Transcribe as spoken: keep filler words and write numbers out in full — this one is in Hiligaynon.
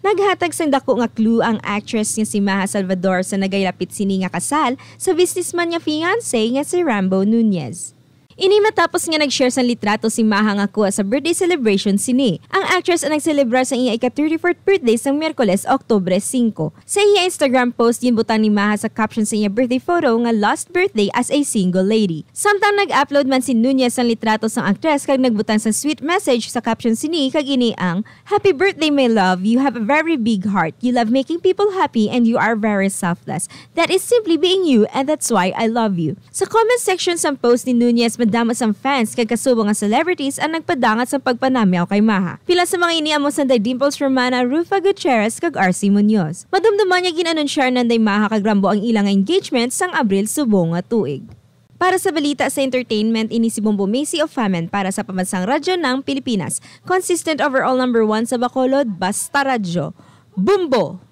Naghatag sang dako nga clue ang actress nga si Maha Salvador sa nagaylapit sini nga kasal sa businessman nga fiancé nga si Rambo Nunez. Ini matapos nga nag-share sang litrato si Maha nga kuha sa birthday celebration sini. Ang actress ang nagselebrar sa iya ika-thirty-fourth birthday sang Miyerkules, Oktubre singko. Sa iya Instagram post, ginbutang ni Maha sa caption sa iya birthday photo nga "Lost birthday as a single lady." Samtang nag-upload man si Nunez sang litrato sang aktres kag nagbutang sang sweet message sa caption sini, kag ini ang, "Happy birthday, my love. You have a very big heart. You love making people happy and you are very selfless. That is simply being you, and that's why I love you." Sa comment section sang post ni Nunez, madamo sang fans kag kasubong nga celebrities ang nagpadangat sang pagpanamyaw kay Maha. Pila sa mga ini amo sanday Dimples Romana, Rufa Gutierrez, kag R C Munoz. Madumduman nga gin-anunsyar nanday Maha kag Rambo ang ila nga engagement sang Abril subong nga tuig. Para sa balita sa entertainment, ini si Bombo Macy of Famen para sa Pambansang Radyo ng Pilipinas. Consistent overall number one sa Bacolod, basta radyo. Bombo!